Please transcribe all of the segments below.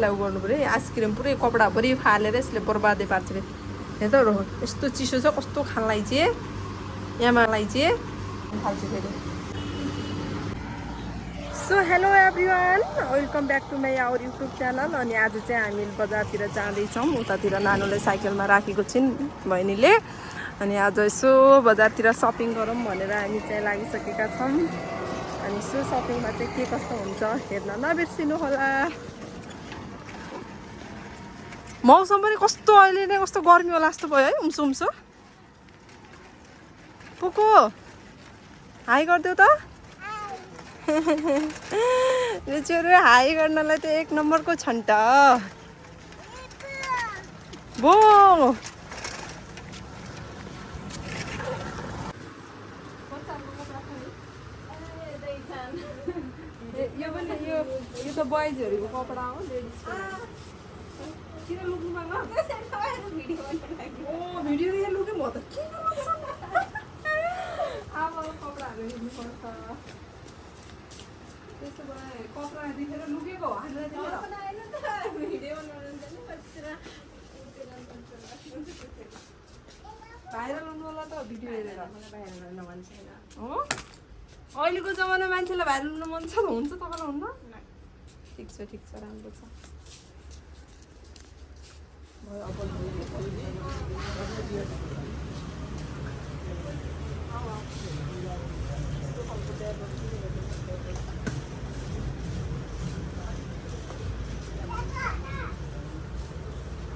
यसलाई उ गर्नु पऱ्यो आइसक्रिम पुरै कपडाभरि फालेर यसले बर्बादै पार्छ रे हेर त यस्तो चिसो छ कस्तो खानलाई चाहिँ यहाँलाई चाहिँ फाल्छ फेरि so hello everyone welcome back to my our YouTube channel अनि आज चाहिँ हामी बजारतिर जाँदैछौँ उतातिर नानुलाई साइकलमा राखेको छिन् बहिनीले अनि आज यसो बजारतिर सपिङ गरौँ भनेर हामी चाहिँ लागिसकेका छौँ अनि सो सपिङमा चाहिँ के कस्तो हुन्छ हेर्न नबिर्सिनु होला मौसम पनि कस्तो अहिले नै कस्तो गर्मी होला जस्तो भयो है उम्सो उम्सो पुको हाई गरिदेऊ त रुचुहरू हाई गर्नलाई त एक नम्बरको छन् त बो यो पनि यो त बोइजहरूको कपडा हो लेडिजको किन लुक्नु माग्नु भिडियो यहाँ लुक्यो म त किन आमाको कपडाहरू हेर्नुपर्छ त्यसो भए कपडा देखेर लुकेको हो भाइरल हुनु होला त भिडियो हेरेर हो अहिलेको जमाना मान्छेलाई भाइरल हुनु मन छ त हुन्छ तपाईँलाई हुन्न ठिक छ राम्रो छ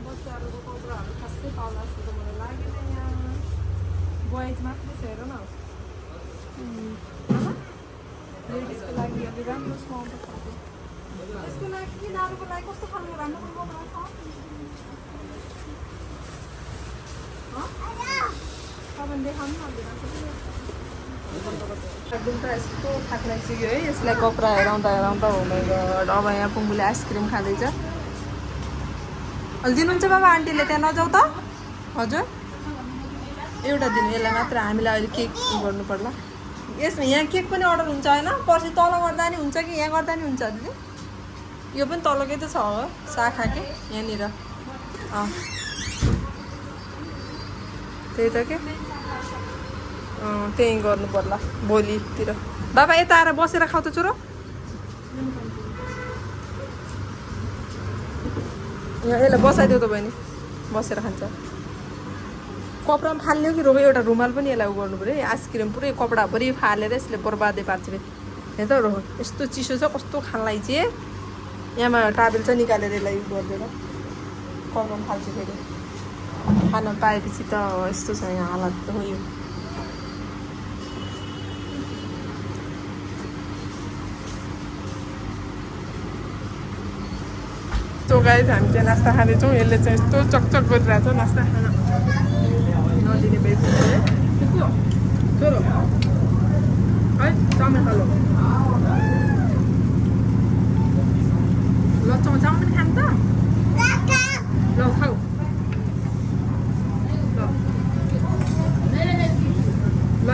बच्चाहरूको कपडाहरू खासै पाउला जस्तो त मलाई लागेन यहाँ बोइज मात्रै छ हेर न लेडिजको लागि अब राम्रो सुहाउँदो खालको त्यसको लागि नानीको लागि कस्तो खालको राम्रो कपडा छ तपाईँले देखाउनु न एकदम त यस्तो थाक लागिसक्यो है यसलाई कपडा हेराउँदा हो माइ गड अब यहाँ पुङ्गुले आइसक्रिम खाँदैछ अहिले दिनुहुन्छ बाबा आन्टीले त्यहाँ नजाऊ त हजुर एउटा दिनु यसलाई मात्र हामीलाई अहिले केक गर्नु पर्ला यसमा यहाँ केक पनि अर्डर हुन्छ होइन पर्सि तल गर्दा नि हुन्छ कि यहाँ गर्दा नि हुन्छ दिदी यो पनि तलकै त छ हो शाखा के यहाँनिर त्यही त के त्यही गर्नु पर्ला भोलितिर बाबा यता आएर बसेर खाऊ त चुरो यहाँ यसलाई बसाइदेऊ त बहिनी बसेर खान्छ कपडामा फाल्ने कि रोग एउटा रुमाल पनि यसलाई उ गर्नु पऱ्यो आइसक्रिम पुरै कपडाभरि फालेर यसले बर्बादै पार्छ रे हेर त यस्तो चिसो छ कस्तो खानलाई चाहिँ यहाँमा टावेल चाहिँ निकालेर यसलाई उ गरिदिएर कपडामा फाल्छ फेरि खान पाएपछि त यस्तो छ यहाँ हालत हो यो सो गाइस हामी चाहिँ नास्ता खाँदैछौँ यसले चाहिँ यस्तो चकचक गरिरहेछ नास्ता खान नदिने बेसी छोरो है चाउमिन खालो ल चाउमिन खानु त ल खाऊ ल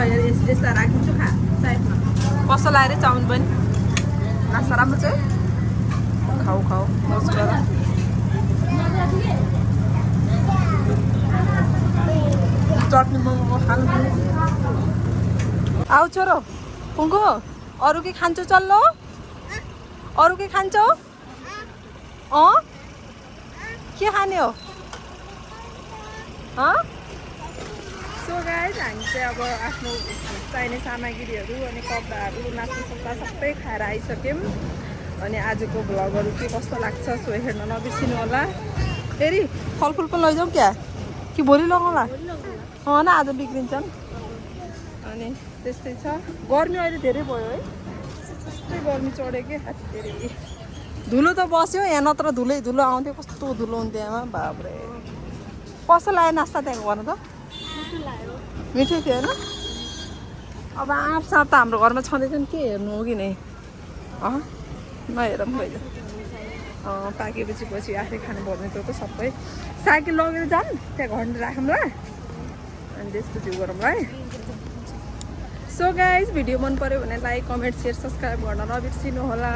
यस्ता राखिदिन्छु खा साइडमा कस्तो लाग्यो चाउमिन पनि नास्ता राम्रो छ खाऊ मौज गर चटनी मोमो खानु आऊ छोरो पुङ्गो अरू के खान्छौ चल्लो अरू के खान्छौ के खाने हो सो गाइज हामी चाहिँ अब आफ्नो चाहिने सामग्रीहरू अनि कपडाहरू नास्ता सबै खाएर आइसक्यौँ अनि आजको भ्लगहरू के कस्तो लाग्छ सो हेर्न नबिर्सिनु होला फेरि फलफुल पनि लैजाउँ क्या कि भोलि लगाउँला न आज बिग्रिन्छन् अनि त्यस्तै छ गर्मी अहिले धेरै भयो है त्यस्तै गर्मी चढ्यो कि धेरै धुलो त बस्यो यहाँ नत्र धुलो आउँथ्यो कस्तो धुलो हुन्थ्यो यहाँ बाब्रे कस्तो लाग्यो नास्ता त्यहाँ गर्नु त मिठो थियो होइन अब आँप साँप त हाम्रो घरमा छँदैछन् के हेर्नु हो कि नै नहेरौँ पहिला पाकेपछि पछि आफै खानु पर्ने त्यो त सबै साइकल लगेर जाऊँ त्यहाँ घरमा राखौँला अनि त्यसपछि गरौँला है सो गाइज भिडियो मन पर्यो भने लाइक कमेन्ट सेयर सब्सक्राइब गर्न नबिर्सिनु होला।